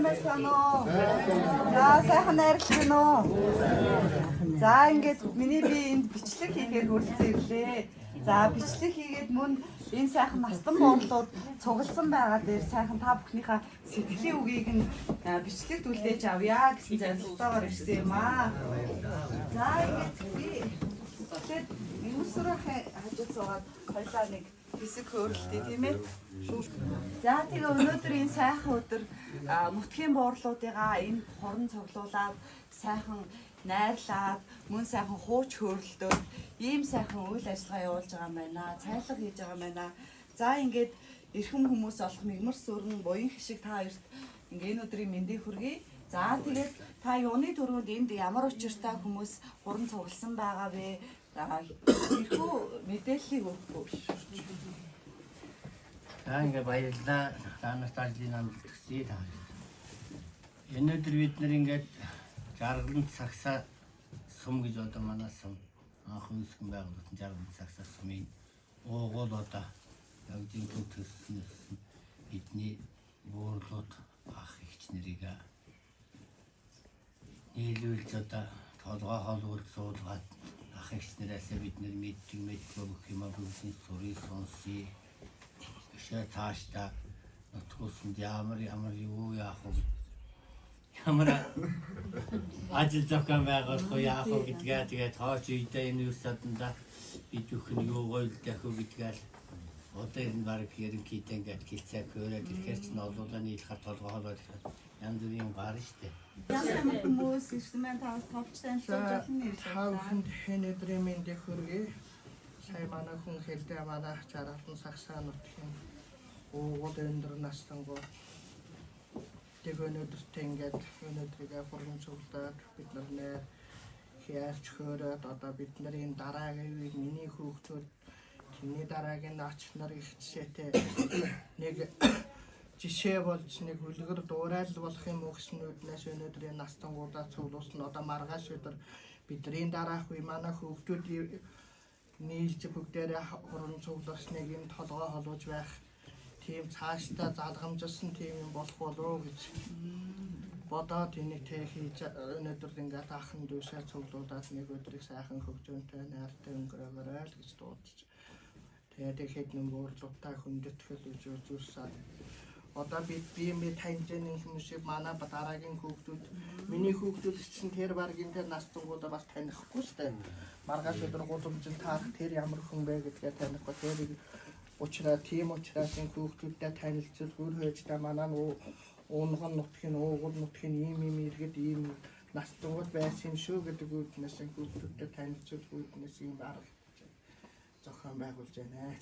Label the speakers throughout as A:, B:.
A: Сайн уу? За, сайхан найрлаж байна уу? За, ингээд миний би энд бичлэг хийхээр хүрэлцэн ирлээ. За, бичлэг хийгээд мөн энэ сайхан настан буурлууд цугласан байгаа дээр сайхан та бүхнийхээ сэтгэлийн үгийг нь бичлэгт үлдээж авъя гэсэн зорилготойгоор ирсэн юм аа. За, ингээд би тэгэхээр Мэмсүрхийн хажууд суугаад хоёлаа нэг хэсэг хөөрөлтөө, тийм ээ. За, тэгээ өнөөдөр энэ сайхан өдөр мөтгийн буурлуудыгаа энэ хуран цуглуулад, сайхан найрлаад, мөн сайхан хууч хөөрөлтөөд ийм сайхан үйл ажиллагаа явуулж байгаа юм байна. Цайлга хийж байгаа юм байна. За, ингээд эрхэм хүмүүс болох Мигмар сүрэн, буян хишиг та хоёрт ингээ энэ өдрийн мэндийг хүргэе. За, тэгээд та юуны түрүүнд энд ямар учиртай хүмүүс хуран цугласан байгаа вэ? Тэрхүү мэдээллийг өгөхгүй.
B: За, ингээ баярлалаа. Та нарт ажлын амжилт хүсье та. Өнөөдөр бид нар ингээд Жаргалант сагсаа сум гэж одоо манай сум анх үүсгэн байгуулсан Жаргалант сагсаа сумын уугуул одоо яг жинхэнэ төрсөн өссөн бидний буурлууд ах эгч нарыг нийлүүлж, одоо толгой холбуулж суулгаад, ах эгч нараасаа бид нар мэддэг мэдгүй бүх юмаа бүгдийг сурыг сонсъё. Өшөө цаашдаа нутгуулсанд ямар ямар юу яах вэ? Ямар ажил зохион байгуулах уу, яах вэ гэдгээ, тэгээд хооч үедээ энэ үр саданда бид бүхэн юу гойлдох вэ гэдгээ л одоо энэ баг ерөнхийдөө ингээд хилцээ хөөрөөд ирэхээр чинь олуулаа нийлэхээр толгой холбоод ирэхээр янз бүрийн юм гарна штэ.
A: Ямар ямар хүмүүс ирсэн байна, та товч танилцуулж болно.
C: Та бүхэнд энэ өдрийн мэндийг хүргэе. Сая манай хүн хэлдэ, манай Жаргалан сагсаа нутгийн уугуул өндөр настангууд тэг өнөөдөртөө ингээд өнөөдрийгээ хуран цуглаад, бид нар нэр хяарч хөөрөөд, одоо бид нарын дараагийн үеийг, миний хүүхдүүд, тэрний дараагийн ач нар их жишээтэй нэг жишээ болж, нэг үлгэр дуурайл болох юм уу гэсэн үүднээс өнөөдрийн настангуудаа цуглуулсан. Одоо маргааш өдөр бидний дараах үе, манай хүүхдүүд нийлж бүгдээрээ хуран цуглуулсныг юм толгой холбож байх тийм цаашдаа залгамжилсан тийм юм болох болов гэж бодоод энийг тэ хийж өнөөдөр ингээд ахын дүүсээ цуглуулад нэг өдрийг сайхан хөгжөөнтэй, найртай өнгөрөөгөөрэй л гэж дуудаж. Тэгээд ихэд нэг уурлуудтай хүндэтгэл гэж үзүүлсэн. Одоо бид би ми таньж байгаа хүмүүсийг манай дараагийн хүүхдүүд, миний хүүхдүүд чинь тэр баргийн тэр настангуудаа бас танихгүй шүү дээ. Маргааш өдөр гудамжинд таарах тэр ямар хүн бэ гэдгээ танихгүй. Тэр учраас, тийм учраас энэ хүүхдүүдэд танилцвал үр хойждаа манай уунган нутгийн, уугуул нутгийн ийм ийм иргэд, ийм настангууд байсан юм шүү гэдэг үүднээс энэ хүүхдүүдэд танилцвал үүднээс ийм арга зохион байгуулж байна.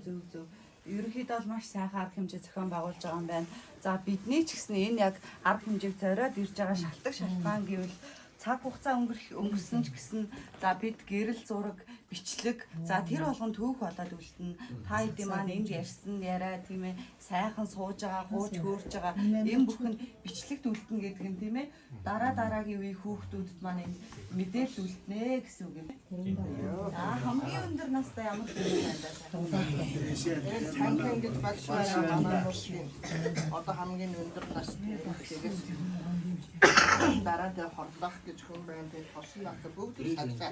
A: Зөв зөв. Ерөнхийдөө бол маш сайхан арга хэмжээ зохион байгуулж байгаа юм байна. За, бидний ч гэсэн энэ яг арга хэмжээг зориод ирж байгаа шалтгаан шалтгаан гэвэл цаг хугацаа өнгөрсөн ч гэсэн за бид гэрэл зураг, бичлэг, за тэр болгон түүх болоод үлдэнэ. Та хэдийн маань энд ярьсан яриа, тийм ээ, сайхан сууж байгаа, гууж хөөрж байгаа энэ бүхэн бичлэгт үлдэнэ гэдэг нь, тийм ээ, дараа дараагийн үеийн хүүхдүүдэд маань энэ мэдээлэл үлдэнэ гэсэн үг юм. За, хамгийн өндөр настай ямар хүн байна даа?
C: Цанхан гэж багш байгаа манай нутгийн одоо хамгийн өндөр насны. Тэгээс дараа дээр хорлох гэж хүн байна. Тэгээд тосон настай бүгд сагсаа.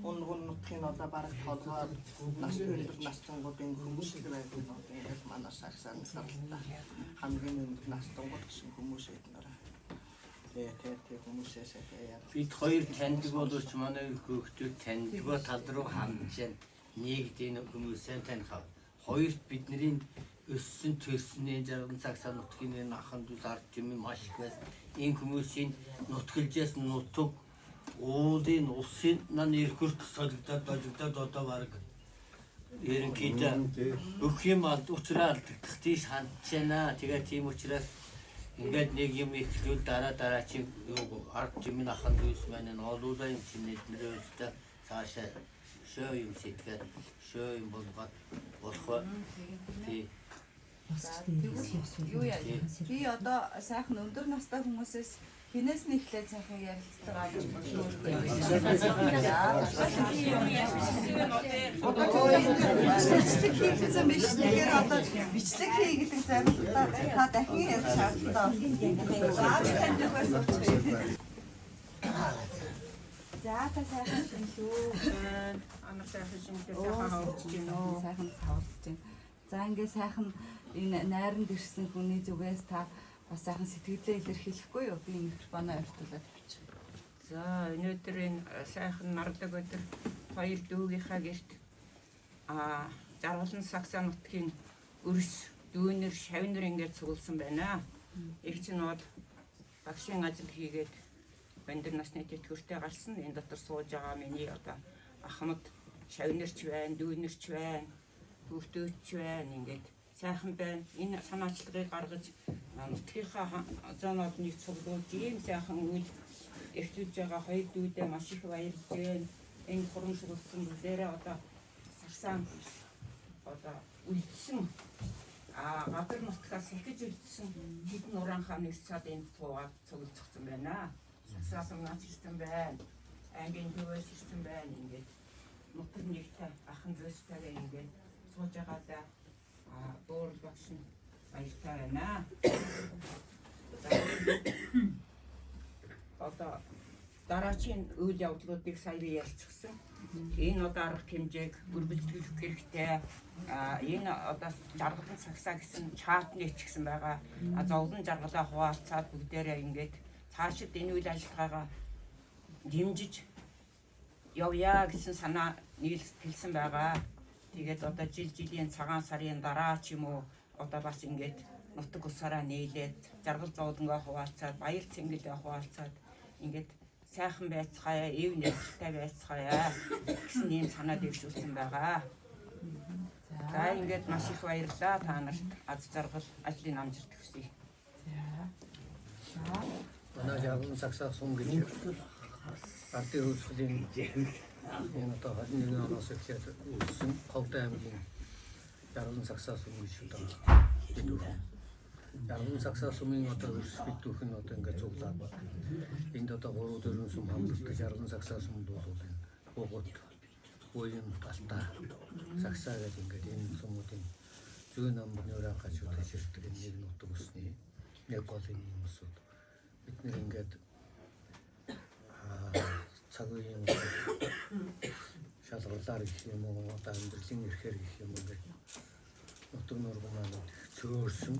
C: Унган нутгийн одоо бараг толгой нас өндөр настангуудын хүмүүс л байдаг нь одоо ингээд манай сагсаа насралтай хамгийн өндөр настангууд гэсэн хүмүүс эднэр. Тэгээ тэр тэр хүмүүсээс яа.
B: Бид хоёр таньдаг боловч манай хүүхдүүд таньдгүй тал руу хандж байна. Нэг энэ хүмүүсээ таних. Хоёрт бидний өссөн төрсөн энэ Жаргалан сагсаа нутгийн энэ ахан дүүс ард түмэн маш их байсан. Энэ хүмүүсийн нутгалжээс нутаг уулын усын нан эрхүрт солигдоод дожигдоод одоо бараг ерөнхийдөө бүх юм алд учраа алдагдах тийш хандж байна. Тэгээ тийм учраас ингээд нэг юм ихлүүл дараа дараа чи юу ард түмэн ахан дүүс маань энэ олуулаа юм чинь эднэрээ өстө цаашаа шөө юм сэтгэхэд шөө юм болгоод болох ба. Тий.
A: За, тэгвэл юу яа? Би одоо сайхан өндөр настай хүмүүсээс Хинээс нь эхлээд сайхан ярилцлага авч бичлэг хийгдсэн биш. Тэгэхээр одоо бичлэг хий гэдэг зорилготой та дахин ярих шаардлагатай байна. За би танд өгөөс уучлаарай. За та сайхан шинэлүү.
D: Амар сайхан шинэлээ, сайхан хавуулж байна уу?
A: Сайхан хавуулж байна. За ингээ сайхан энэ найранд ирсэн хүний зүгээс та бас сайхан сэтгэлдээ илэрхийлэхгүй юу? Би микрофоноо ойртуулаад тавьчих.
D: За, өнөөдөр энэ сайхан нарлаг өдөр хоёр дүүгийнхаа гэрт Жаргалан сагсаа нутгийн өрс, дүүнер, шавнар ингээд цугласан байна. Их чинь бол багшийн ажил хийгээд өндөр насны тэтгэвртэй гарсан. Энэ дотор сууж байгаа миний одоо ахмад шавнарч байна, дүүнерч байна, хүүхдөөч байна, ингээд сайхан байна. Энэ санаачлагыг гаргаж нутгийнхаа зоонууд цуглуулж ийм сайхан үйл эрхлүүлж байгаа хоёр дүүдээ маш их баярлж байна. Энэ хурамшуулсан бүгдээрээ одоо сарсан одоо үлдсэн газар нутгаас сахиж үлдсэн хэдэн ураанхаа нэг цад энд суугаад цуглцсан байна. Сагсаасан наач ирсэн байна. Ангийн төвөөс ирсэн байна, ингээд нутаг нэгтэй ахан зөөстэйгээ ингээд сууж байгаадаа буурал багш нь баяртай байна. Одоо дараачийн үйл явдлуудыг сая би ярьчихсан. Энэ одоо арга хэмжээг өргөжлөх хэрэгтэй. Энэ одоо жаргалан сагсаа гэсэн чарт нэг ч гэсэн байгаа. Зовлон жаргалаа хуваалцаад бүгдээрээ ингээд цаашид энэ үйл ажиллагаагаа дэмжиж явъя гэсэн санаа нийлсэн байгаа. Тэгээд одоо жил жилийн цагаан сарын дараа ч юм уу одоо бас ингээд нутаг усаараа нийлээд жаргал зовлонгоо хуваалцаад, баяр цэнгэлээ хуваалцаад ингээд сайхан байцгаая, эв нэртэй байцгаая гэсэн ийм санаа дэвшүүлсэн байгаа. За, ингээд маш их баярлалаа та нарт, аз жаргал, ажлын амжилт хүсье.
E: Манай Жаргалан сагсаа сум гэж ардын хөлсгөлийн энэ одоо 21 оноос эхлээд үүссэн Ховдон аймгийн Жаргалан сагсаа сум гэж одоо бид үхэн. Жаргалан сагсаа сумын одоо өрс бид бүхэн одоо ингээд цуглаад энд одоо 3 4 сум хамтдаа Жаргалан сагсаа сумд бол энэ Бугут, Буян, Алтаа, сагсаа гэдэг ингээд энэ сумуудын зүүн амбны ураанхай шүтэж ирдэг энэ нэг нутаг усны нэг гол энэ хүмүүсүүд бид нэр ингээд цаг үеийн шалгарлаар гэх юм уу, одоо амьдралын эрхээр гэх юм уу, ингээд нутаг нурган маань их цөөрсөн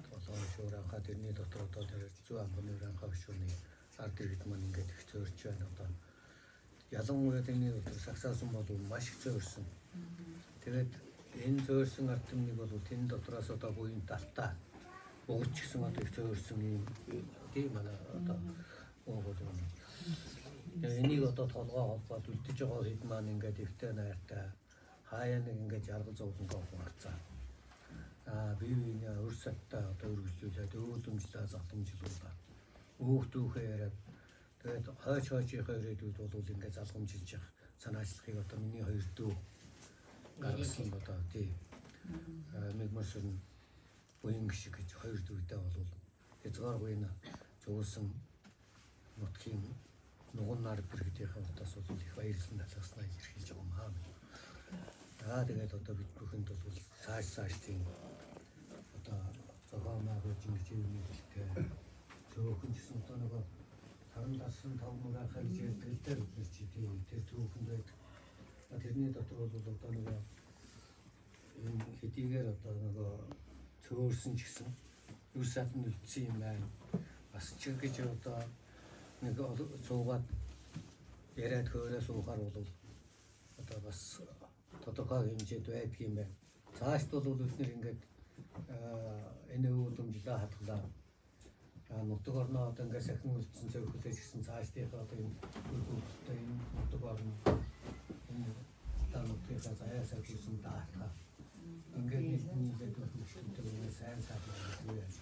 E: толгой шуурхаа тэрний дотор одоо тэр зүүн амбны ураанхай хөшөөний ард иргэд маань ингээд их цөөрч байна. Одоо ялангуяа тэрний дотор сагсаасан бол маш их цөөрсөн. Тэгээд энэ цөөрсөн ард түмнийг бол тэн дотроос одоо буян талтаа угч гэсэн одоо их цөөрсөн юм тийм манай одоо уугуул юм. Тэгээ энийг одоо толгой холбоод үлдэж байгаа хэд маань ингээд эвтэй найртай хаяа нэг ингээд жаргал зовлонгоо хуваалцаа. Бие биенээ өр садтай одоо өргөжлүүлээд өөдөмжлөө залгамжлуулаад өөх дүүхээ яриад тэгээд хойч хойчийнхаа ирээдүйд бол ингээд залгамжилж явах санаачлагыг одоо миний хоёр дүү гаргасан одоо тий. Мэгмаршин буян гişиг гэж хоёр дүүтэй бол хязгааргүй зуусан нутгийн нуган нар бүргэдийнхээ утаас бол их баярлсан талааснаа илэрхийлж байгаа юм аа. За, тэгээд одоо бид бүхэнд бол цааш цааш тийм одоо зохиомаагүй жингэж нийлэлтэй цөөхөн гэсэн одоо нөгөө саран дасан тав мөрийнхаа гэж ярьдаг л дээр бид нар чи тийм тэр цөөхөнд байдаг. Тэрний дотор бол одоо нөгөө энэ хэдийгээр одоо нөгөө цөөрсөн ч гэсэн юр садан үлдсэн юм байна. Бас ч гэж одоо нэг суугаад яриад хөөрөө суухаар бол одоо бас тодорхой хэмжээд байдаг юм байна. Цаашд бол бид нэр ингээд энэ өвлөмжлөө хадгалаа. Нутаг орноо одоо ингээд сахин үлдсэн цөөхөлөөс гэсэн цаашдынхаа одоо энэ хөлтөө энэ нутаг орно энэ одоо нутгийнхаа заяа сахисан даалгаа ингээд нийлээд хөгжөлтөөр сайн сайхан ингээд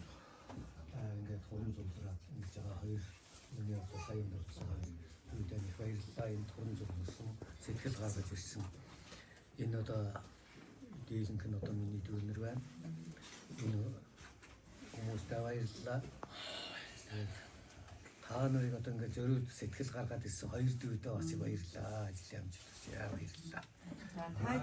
E: ингээд хурим зулраад ингэж байгаа хоёр миний одоо сая дурдсан хоёр үүдэн их баярлалаа. Энэ хурим зулсан сэтгэл гаргаж ирсэн. Энэ одоо дийлэнх нь одоо миний дүүнер байна. Энэ хүмүүстээ баярлалаа. Тэгээд Та нарыг одоо ингээд зориуд сэтгэл гаргаад ирсэн хоёр дүүдээ бас их баярлалаа. Ажлын амжилт хүсье. Баярлалаа.
A: За та.